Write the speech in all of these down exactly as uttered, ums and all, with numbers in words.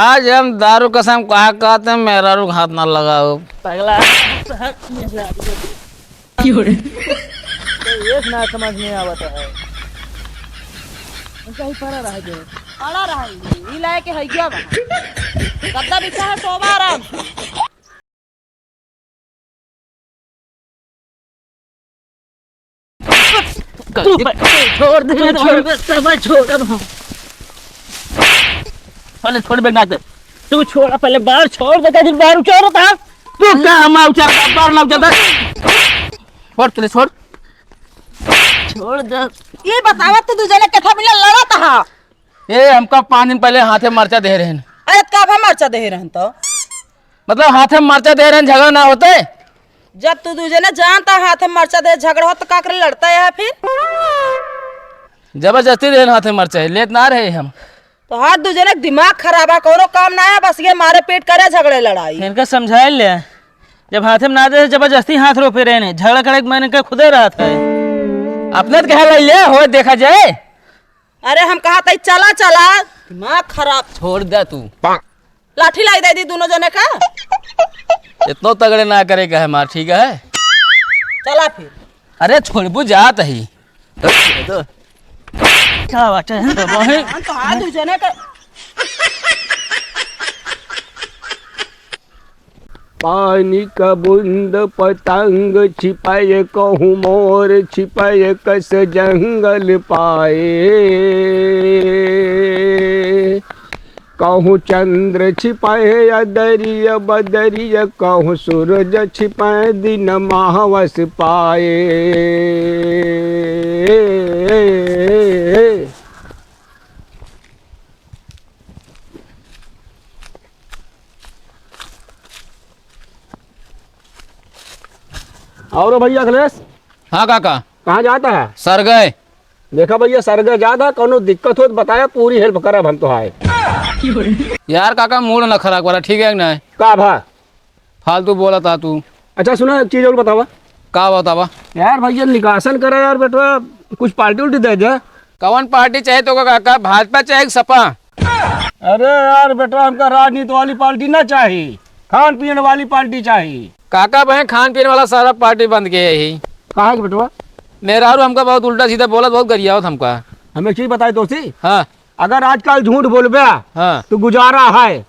आज हम दारू कसम कहा कहते हैं, मेहरारू के हाथ ना लगाओ। पगला। क्यों रे? तो ये ना समझ में आवत है। उनका ही पड़ा रह गया। पड़ा रहा है, ये लाए के है क्या बा? गद्दा बिछा है, सोवा आराम से। तू छोड़ दे, तू छोड़ दे, तू छोड़ दे, मैं छोड़ अब। पहले छोड़ बे, ना दे। तू छोड़, पहले बार छोड़ दे, कहीं बार उचारो था। तू का हम उचारता, बार ना उचारता। छोड़, तूने छोड़। छोड़ दे। ये बतावा, तू दू जने कथा मिला लड़त हा? ए, हमका पाँच दिन पहले हाथे मरचा दे रहन। अरे, कब हम मरचा दे रहन तो? मतलब, हाथे मरचा दे रहन, झगड़ा ना होते? जब तू दू जने जानता हाथे मरचा दे, झगड़ा हो तो का करे लड़ता है फिर? जबरदस्ती दे रहन हाथे मरचा, लेत ना रहे हम। तो हाथ दू जने के दिमाग खराब है, कोनो काम ना है, बस ये मारे पीट करे, झगड़े लड़ाई। इनका समझाए ले, जब हाथे में ना दे, जबरदस्ती हाथ रोपे रहन, झगड़ा करे के मन इनका खुदे रहत है। अपने तो कहे ले, हो देखा जाए। अरे हम कहा तई चला चला, दिमाग खराब। छोड़ दे तू। लाठी लाई दे दी दोनों जने का। इतनो तगड़े ना करे का है मार, ठीक है? चला फिर। अरे छोड़बू जात ही। क्या बात है? हम तो हाथ दू जने का। पानी का बूंद पतंग छिपाए, कहूँ मोर छिपाए, कस जंगल पाए। कहूँ चंद्र छिपाए, अदरिया बदरिया, कहूँ सूरज छिपाए, दिन माहवस पाए। और भैया अखिलेश, हाँ काका। कहाँ जाता है? सरगय। देखा भैया, सरगय जाता, कौनो दिक्कत हो तो बताया, पूरी help करब हम तो हाय। यार काका, mood ना खराब करा, ठीक है कि नहीं? का भा? फालतू बोला था तू। अच्छा सुना, एक चीज और बतावा। का बतावा? यार भैया, निकासन करा यार बेटवा, कुछ party उल्टी दे दे। कौन party चाहिए तो काका, भाजपा चाहे कि सपा? अरे यार बेटवा, हमका राजनीति वाली party ना चाही, खान पियन वाली party चाही। काका बहन, खान पियन वाला सारा party बंद के यही। काहे के बेटवा? मेहरारू हमका बहुत उल्टा सीधा बोलत, बहुत गरियावत हमका। हमें एक चीज बताई दोस्ती। हाँ। अगर आजकल झूठ बोलबे हाँ। तो गुजारा है,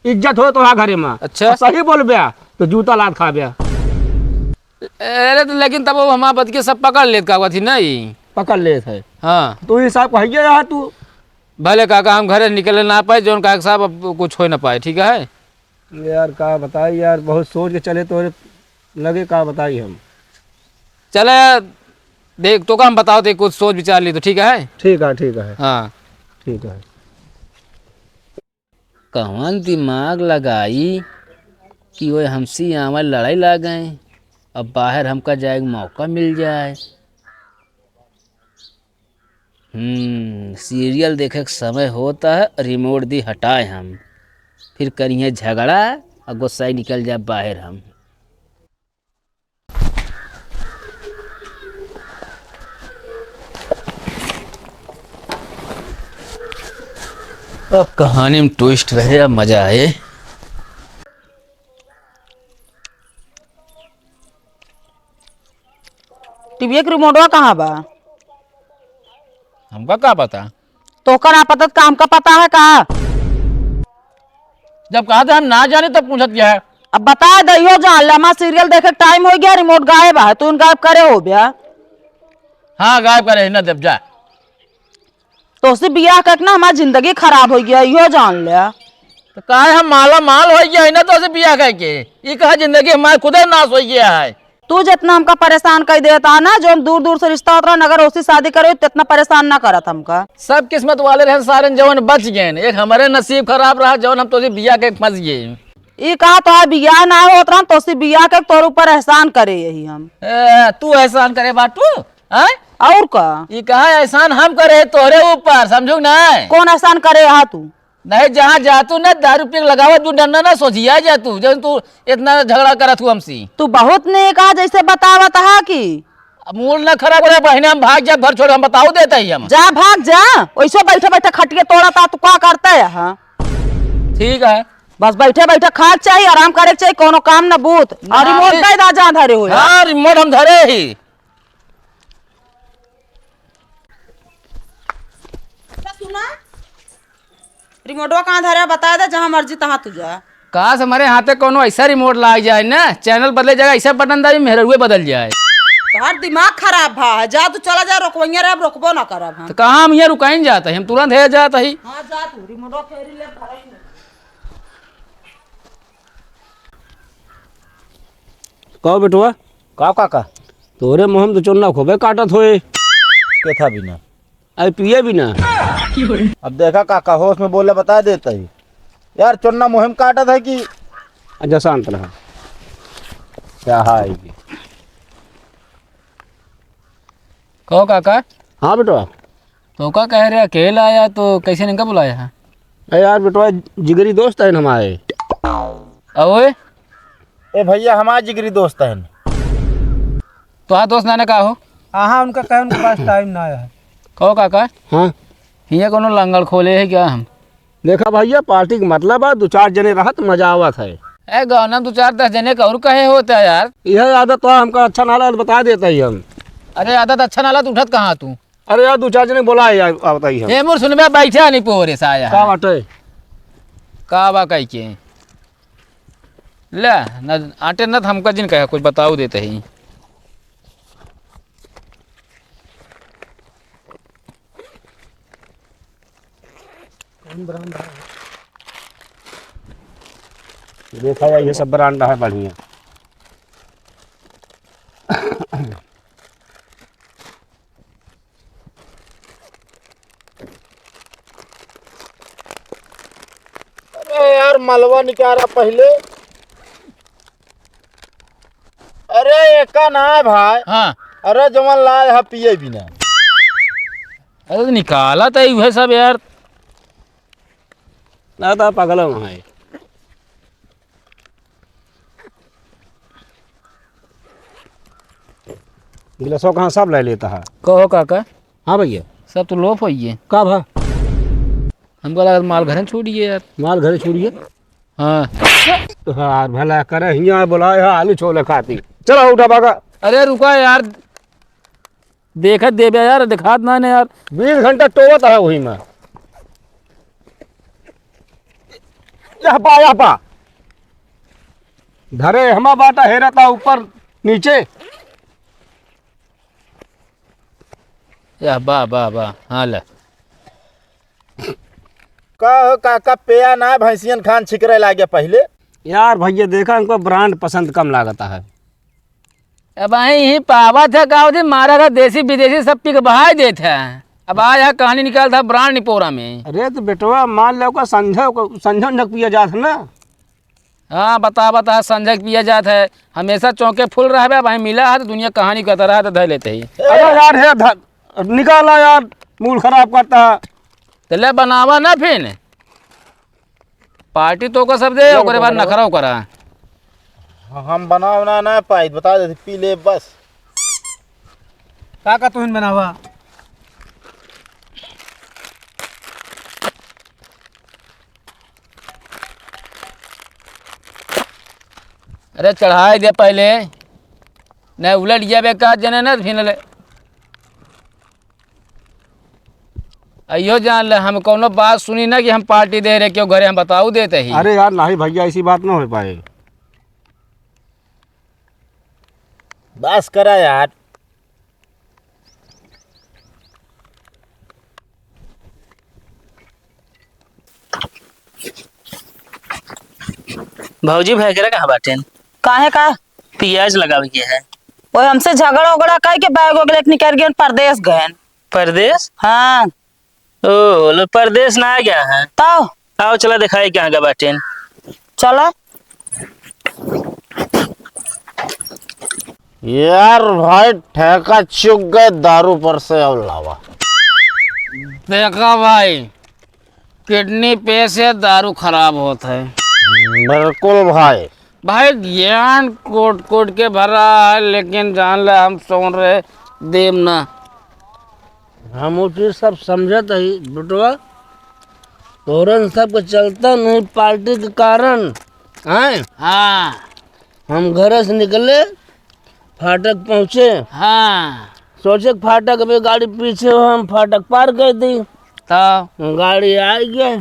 इज्जत हो तोहरा घरे में। अच्छा। और सही बोलबे तो जूता लात खाबे। अरे तो लेकिन तब वो हमार बतिया सब पकड़ लेत का हुआ थी ना ई। पकड़ लेत है। हाँ। तू हिसाब कहिए रहा तू। भले काका हम घरे निकले ना पाए, जौन काका साहब अब कुछ हो ना पाए, ठीक है? यार का बताई यार, बहुत सोच के चले तोरे लगे, का बताई हम। चले देख, तोका हम बताओ थे, कुछ सोच विचार ली तो ठीक है? ठीक है, ठीक है। हाँ। ठीक है। कवन दिमाग लगाई कि ओए हमसी आवे लड़ाई लागे, अब बाहर हमका जाए के मौका मिल जाए। हम्म, serial देखे के समय होता है, remote दी हटाए हम, फिर करिए झगड़ा और गुस्साई निकल जाए बाहर हम। अब कहानी में twist रहे, अब मजा आए। टीवीए के रिमोटवा कहाँ बा? हमका का पता? तोहका ना पता त का हमका पता है का? जब कहा था हम ना जाने तब पूछत क्या है? अब बता दे, इहो जान ले, हमार serial देखे के time हो गया, रिमोट गायब है, तू गायब करे हो बया। हाँ, गायब करे ही ना देब जा। तोसे बियाह करके ना हमार जिंदगी खराब हो गया, इहो जान ले। तो काहे हम माला माल हो गया है ना तोसे बियाह करके? ई कहा जिंदगी हमार खुदे नाश हो गया है। तू जितना हमका परेशान कर देता है ना, जो हम दूर दूर से रिश्ता होत रहा, अगर ओसी शादी करे, तो इतना परेशान ना करत हमका। सब किस्मत वाले रहन सारे जवन बच गए, एक हमारे नसीब खराब रहा जवन हम तोसे बियाह के फंस गए। ई कहा तोहार बियाह ना होत रहा, तोसे बियाह के तोर ऊपर एहसान करे यही हम। ए, तू एहसान करे बाटू, हैं? और का? ई कहा एहसान हम करे तोहरे ऊपर, समझू ना? कौन एहसान करे हा तू? नहीं, जहाँ जातू ना दारू पी के लगावत तू डंडा ना सोझिया जातू, जब तू इतना झगड़ा करत हूँ हमसे। तू बहुत नेक हा, जैसे बतावत हा कि अब मूड ना खराब करे बहिने, हम भाग जा घर छोड़, हम बताओ देता ही हम। जा भाग जा, वैसे बैठे बैठे खटिया तोड़त हा, तू का करता है हाँ? ठीक है। बस बैठे बैठे खाए के चाही, आराम करे के चाही, कौनो काम न बूत। और ना, रिमोट नहीं। दे दा, जहाँ धरे हो। हाँ, रिमोट हम धरे ही। अच्छा सुना, रिमोटवा कहाँ धरे, बता दे, जहाँ मर्जी तहाँ तू जा। काश हमारे हाथे कौनो ऐसा रिमोट लाग जाए ना, चैनल बदले जाए, ऐसा बटन दाबी, मेहरुए बदल जाए। तोहार दिमाग खराब भा है, जा तू चला जा, रोकवैया रहे, अब रोकबो ना करब हम। तो कहाँ हम यहाँ रुकाइन जात ही, हम तुरंत है जात ही। हाँ, जा तू, रिमोटवा फेरी ले, धरे ही नहीं। कहो बेटवा। का काका? तोरे मुँह में तो चोन्ना खूबे काटत होए। के था बिना? अरे पिए बिना। अब देखा काका, होश में बोले बता देता ही। यार चोन्ना मुँह में काटत है कि अच्छा शांत रहा। क्या है ये? कहो काका। हाँ बेटवा। तो का कह रहे, अकेला आया तो कैसे इनका बुलाया है? अरे यार बेटवा, जिगरी दोस्त है हमारे। अवोए? ए भैया, हमारे जिगरी दोस्त है। तो हाँ दोस्त नाने का हो? हाँ, हाँ, उनका कहे, उनके पास टाइम ना आया है। कहो काका। हाँ। हियाँ कोनो लंगड़ खोले है क्या हम? देखा भैया, पार्टी के मतलब है, दो चार जने रहत मजा आवत है। ए, गौना दो चार दस जने का और कहे होता है यार। यह आदत तो हमका अच्छा ना लगा, बता देता ही हम। अरे, आदत अच्छा ना लगा, तो उठत कहाँ तू? अरे यार, दो चार जने बोला है यार, आवता ही हम। ए, मुर सुनबे, बैठे नहीं पोरे साया। का बाटे? का बा कह के? ले, न आटे न त हमका जिन कहे, कुछ बताऊ देते ही। कौन brand है? देखा यार, ये सब brand है बढ़िया। अरे यार, मलवा निकारा पहिले। अरे, एका ना है भाई। हाँ। अरे, जवन लाए है पिए बिना। अरे, तो निकाला तो उहे सब यार। ना तो पागल है वहाँ है। गिलासवा कहाँ सब ले लेता है। कहो काका। हाँ भैया। सब तो लोप होइए। का भा? हमका लागत माल घरे छोड़िए यार। माल घरे छोड़िए? हाँ। यार भला करे, हियाँ बोलाए है आलू छोले खाती। चलो उठा भागा। अरे रुका यार, देखत देबे यार, दिखात ना ने यार। बीस घंटा टोवत है वही में। यह पा, यह पा। धरे हमा बाटा हेरता ऊपर नीचे। या बा, बा, बा। हाँ, ले। का हो काका, पेया ना भैंसियन खान छिकरे लागे पहिले? यार भैया, देखा, हमको brand पसंद कम लागता है। अब आई ही पावत है, का होती, मारा था देसी विदेशी सब पी के बहाई देत है। अब आया कहानी निकाल था brand निपोरा में। अरे तो बेटवा, मान लो का संझा को, संझा उंझा पिया जात है ना। हाँ, बता, बता, संझा के पिया जात है। हमेशा चौके फुल रहबे, अब हमें मिला है तो दुनिया कहानी कहता रहा तो धर लेते ही। अरे यार, हे धर, निकाला यार, मूड खराब करता है। तो ले बनावा ना फिर। पार्टी तो का सब दे, लो, ओकरे बाद बनावा। नखरा ओकरा। हम बनाव ना, ना पाई, बता देते, पी ले बस। का का तुहिन बनावा? अरे चढ़ाई दे पहिले, नहीं उलट जाबे का जने ना फिर ले। अइयो जान ले, हम कौनो बात सुनी ना कि हम पार्टी दे रहे, क्यों घरे हम बताऊ देते ही। अरे यार, नहीं भैया, ऐसी बात ना हो पाए। बस करा यार। भौजी, भैकरा कहाँ बाटेन? काहे का? पियाज लगावे के है। वो हमसे झगड़ा उगड़ा कह के बैग वैग लेके निकल गए परदेस गए। परदेस? हाँ। ओ, लो परदेस ना आ गया है। तो? आओ, चला दिखाई कहाँ का बाटेन। चला। यार भाई, ठेका चुक गए दारू पर से, अब लावा। देखा भाई, किडनी पे से दारू खराब होत है। बिल्कुल भाई। भाई, ज्ञान कोट कोट के भरा है, लेकिन जान ले, हम सोन रहे देम ना। हम वो चीज सब समझत ही, बेटवा। तोरन सबके चलता नहीं पार्टी के कारण, हैं? हाँ। हम घर से निकले, फाटक पहुँचे। हाँ। सोचे कि फाटक में गाड़ी पीछे हो, हम फाटक पार कर दी। तो? गाड़ी आ गया,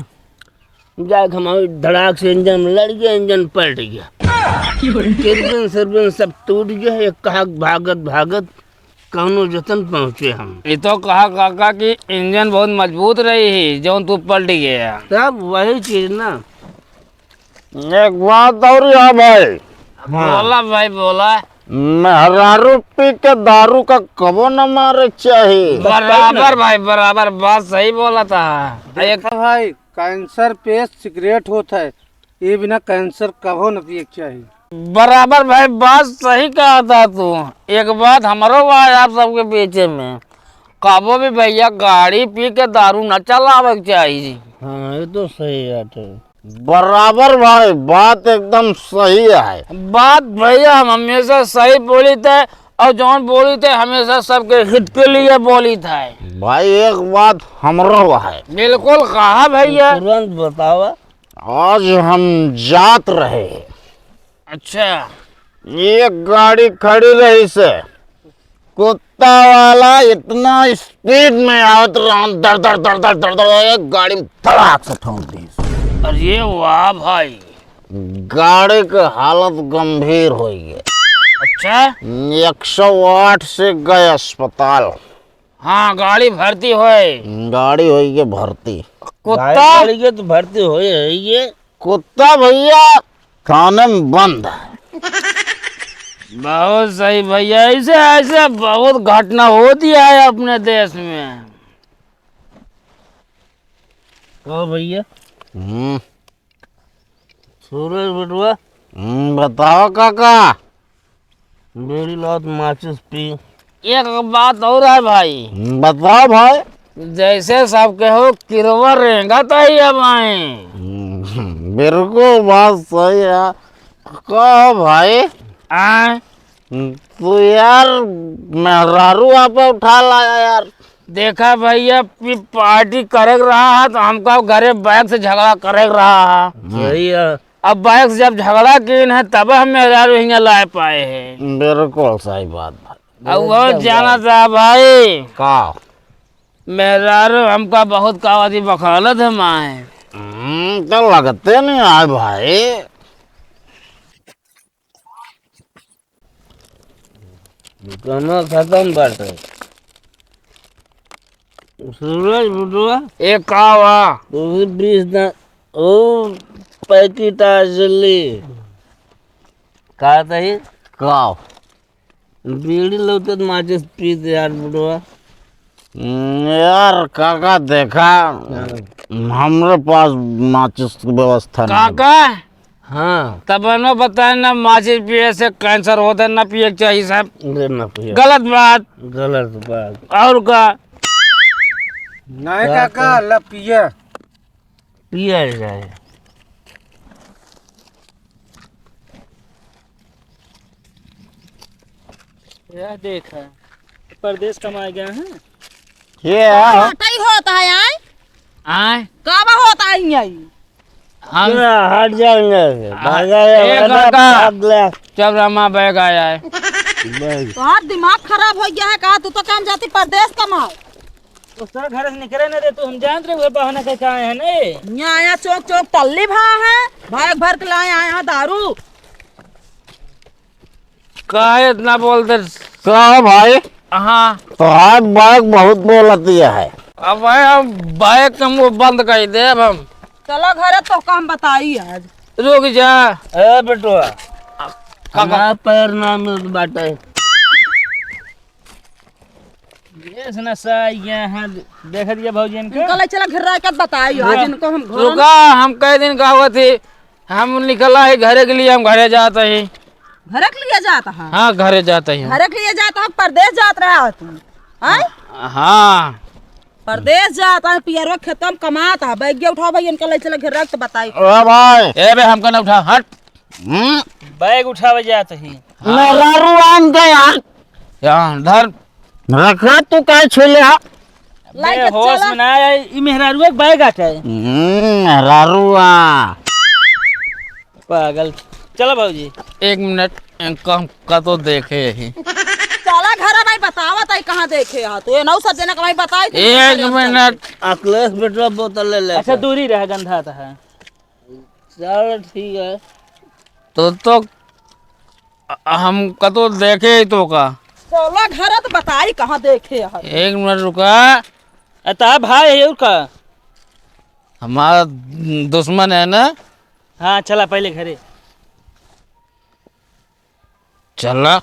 जाके हमारे धड़ाक से इंजन में लड़ गया, इंजन पलट गया। किरबिन सिरबिन सब टूट गया, एक कहा भागत भागत कौनो जतन पहुँचे हम। ये तो कहा काका कि इंजन बहुत मजबूत रही ही, जौन तू पलट गया। तब वही चीज ना। एक बात और है भाई। हाँ। बोला भाई, बोला। मेहरारू पी के दारू का कबो न मारे के चाही। बराबर भाई, बराबर बात सही बोला था। एक देखा भाई, कैंसर पेशेंट सिगरेट होत है, ये बिना कैंसर कबो न पिए के चाही। बराबर भाई, बात सही कहा था तू। एक बात हमरो बा आप सबके बीचे में, कबो भी भैया गाड़ी पी के दारू न चलावे के चाही। हाँ, ये तो सही बात है। बराबर भाई, बात एकदम सही है। बात भैया हम हमेशा सही बोली थे, और जौन बोली थे हमेशा सबके हित के लिए बोली थे। भाई, एक बात हमरो है। बिल्कुल, कहा भैया? तुरंत बतावा। आज हम जात रहे। अच्छा। एक गाड़ी खड़ी रही से, कुत्ता वाला इतना स्पीड में आवत रहा, दर दर दर दर दर दर, एक गाड़ी में धड़ाक से ठोक दी। अरे वाह भाई। गाड़ी के हालत गंभीर हो गए। अच्छा। एक सौ आठ से गए अस्पताल। हाँ, गाड़ी भर्ती होए। गाड़ी होई के भर्ती। कुत्ता? गाड़ी, गाड़ी के तो भर्ती होए है ये। कुत्ता भैया थाने में बंद है। बहुत सही भैया, ऐसे, ऐसे बहुत घटना होती है अपने देश में। कहो भैया। हम्म। सूरज बेटवा। हम्म, बताओ काका। बीड़ी लाओ तो माचिस पी। एक बात और है भाई। हम्म, बताओ भाई। जैसे सब कहो किरवा रेंगत ही अब आए। हम्म, बिल्कुल बात सही है। कहो भाई। आए। तू यार मेहरारू आप उठा लाया यार। देखा भैया, पी-, पार्टी करे के रहा है तो हमका घरे बाइक से झगड़ा करे के रहा है। हम्म। सही है। अब बाइक से जब झगड़ा कीन है तब हम मेहरारू हियाँ लाए पाए हैं। बिल्कुल सही बात भाई। अब वो एकदम जाना सही। था भाई। का? मेहरारू हमका बहुत कावती बखालत है माए। हम्म, तो लगते नहीं आए भाई। दुकानवा खतम बाटे। सूरज बुटवा। ए, का बा? तू बीस ना, ओ, पैकेट आ जल्दी। का तही? का? बीड़ी लौटत माचिस पीत यार बुटवा। हम्म, यार काका देखा, हाँ। हमरे पास माचिस की व्यवस्था नहीं। काका? हाँ। तब न बताए ना, माचिस पिए से कैंसर होता है, ना पिए के चाहिए साहब। अरे ना पिए। गलत बात। गलत बात। और का? नहीं का काका, का? ला पिए। पिया जाए। यह देख है, परदेस कमाए गए हैं। ये है। कई होता है आए? आए? का बा होता है यही? हम क्या हट जाएंगे? आ, भागा ये ए वाला काका, भाग ले। चल रमा बैग आया है। बैग। तोहार दिमाग खराब हो गया है का? तू तो काम जाती परदेस कमाए। तो सर घर से निकले ना दे, तो हम जानत रहे वह बहाना कह के आए हैं ने। यहाँ आया चौक चौक टल्ली भा है, बैग भर के लाए आए हैं दारू। काहे इतना बोलते? का भाई? हाँ। तो आज बैग बहुत बोलत है। अब भाई हम बैग के मुंह बंद कर दे अब हम। चलो घरे तो काम बताई आज। रुक जा। ए बेटुआ। का, का? हमारा पैर ना मिलत बाटे। ये सुना सा, ये हाँ, देख दिया भौजी इनका। इनका ले चला घर रह के बताई आज रुका, इनको हम घर रुका, हम कई दिन का हुआ थी, हम निकला है घरे के लिए, हम घरे जात ही। घरे के लिए जात हा? हाँ, घरे जात ही। घरे के लिए जात हा, परदेस जात रहा तू, हैं? हाँ। परदेस जात हा, पियरवा खेतवा में कमात हा, बैग उठाओ भाई, इनका ले चला घर रख तो बताई। ओ भाई। ए बे, हमका ना उठा, हट। हम्म। बैग उठावे जात ही। मेहरारू आन के यार। यहाँ धर। रखा तू काहे छीले हा? लाइके होश चला। में ना आए, ई मेहरारुआ के बैग आटे। हम्म, मेहरारुआ। पागल। चलो भौजी। एक मिनट, इनका हम कतो देखे ही। चला घर भाई, बतावा ताई कहाँ देखे हा तू? ये नौ सब जना का भाई बताई तू एक करे मिनट। अखिलेश बेटवा बोतल ले ले। अच्छा, दूरी रह, गंधा था। चल ठीक है। तो, तो अ-, हम कतो देखे ही तो का? चला घर तो बताई कहाँ देखे हा। एक मिनट रुका। अ, ता भाई है और का? हमारा दुश्मन है ना? हाँ, चला पहले घरे। चला।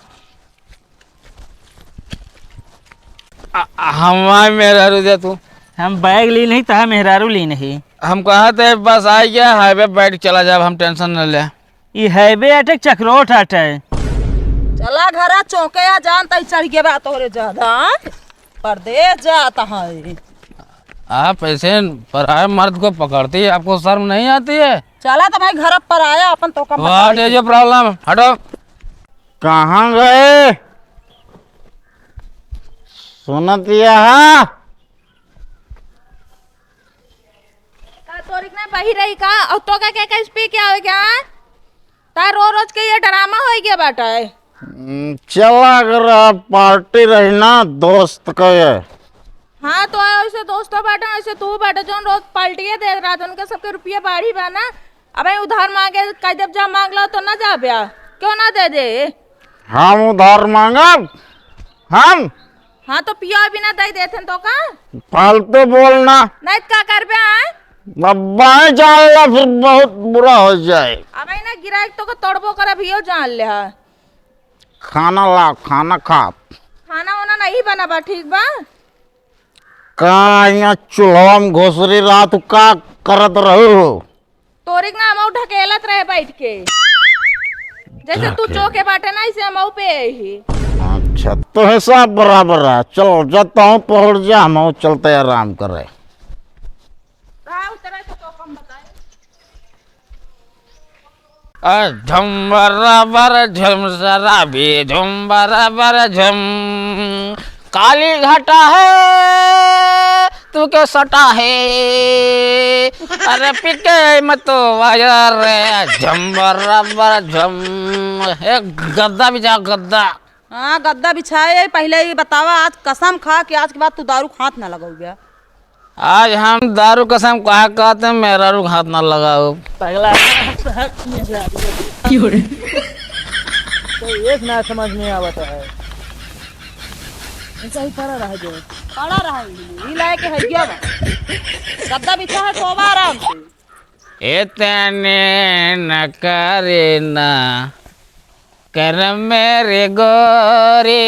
आ, आ, हमार मेहरारू दे तू। हम बैग ली नहीं, तहा मेहरारू ली नहीं। हम कहा थे बस आ गया, हाईवे बैठ चला जाब, हम टेंशन न ले। ई हाईवे अटे, चकरोट अटे। चला घरा चौके आ जान तई चढ़ गया बा तोहरे ज्यादा। परदेस जात है। आप ऐसे पराए मर्द को पकड़ती है, आपको शर्म नहीं आती है? चला तो भाई घर पर आया अपन तो कम What is your problem? हटो। कहाँ गए? सुनत यहा? का तोरी के ना बही रही का? और तो का, का, का पी के आवे क्या? ता रो रोज के ये ड्रामा हो गया बाटा है। हम्म, चला अगर पार्टी रही ना दोस्त का ये। हाँ, तो ऐसे दोस्तों बाटा, ऐसे तू बाटा, जोन रोज पार्टी दे रहा था, उनके सबके रुपये बाढ़ी बा ना। अबे उधार मांगे, कह देब जा मांग लो तो ना जाबे, क्यों ना दे दे? हम उधार मांगब? हम? हाँ, तो पियो बिना दे देथन तो का? फालतू बोलना। नहीं तो का करबे, आय? अब्बा जान ला, फिर बहुत बुरा हो जाए। अबे ना गिराए तो को तोड़बो कर, अभियो जान ले हा। खाना ला, खाना खा। खाना वाना नहीं बना बा, ठीक बा? का यहाँ चूल्हा में घुसरी रात का करत रहू? तोरी के ना हमहू ढकेलत रहे बैठ के। जैसे तू ढकेल। चौके बाटे ना, ऐसे हमहू पे ही। अच्छा, तो है सब बराबर है। चलो, जाता हूँ, पहुँच जा, हमहू चलते आराम करे। रहा उतरे तो, तो कम बताए। अ, झम बराबर झम शराबी, झम बराबर झम। काली घटा है, तू क्यों सटा है? अरे पीके मत वायर रे, झम बराबर झम। एक गद्दा बिछा, गद्दा। हाँ, गद्दा बिछाए, पहले ये बतावा, आज कसम खा कि आज के बाद तू दारू के हाथ ना लगाओगे। आज हम दारू कसम कहा कहते हैं, मेहरारू के हाथ ना लगाओ। पगला। क्यों रे? तो एक ना समझ में आवत है। ऐसा ही पड़ा रहा जो। पड़ा रहा ही, ये लाए के है क्या बा? गद्दा बिछा है, सोवा आराम से। इतने न करे ना, कर मेरे गोरी।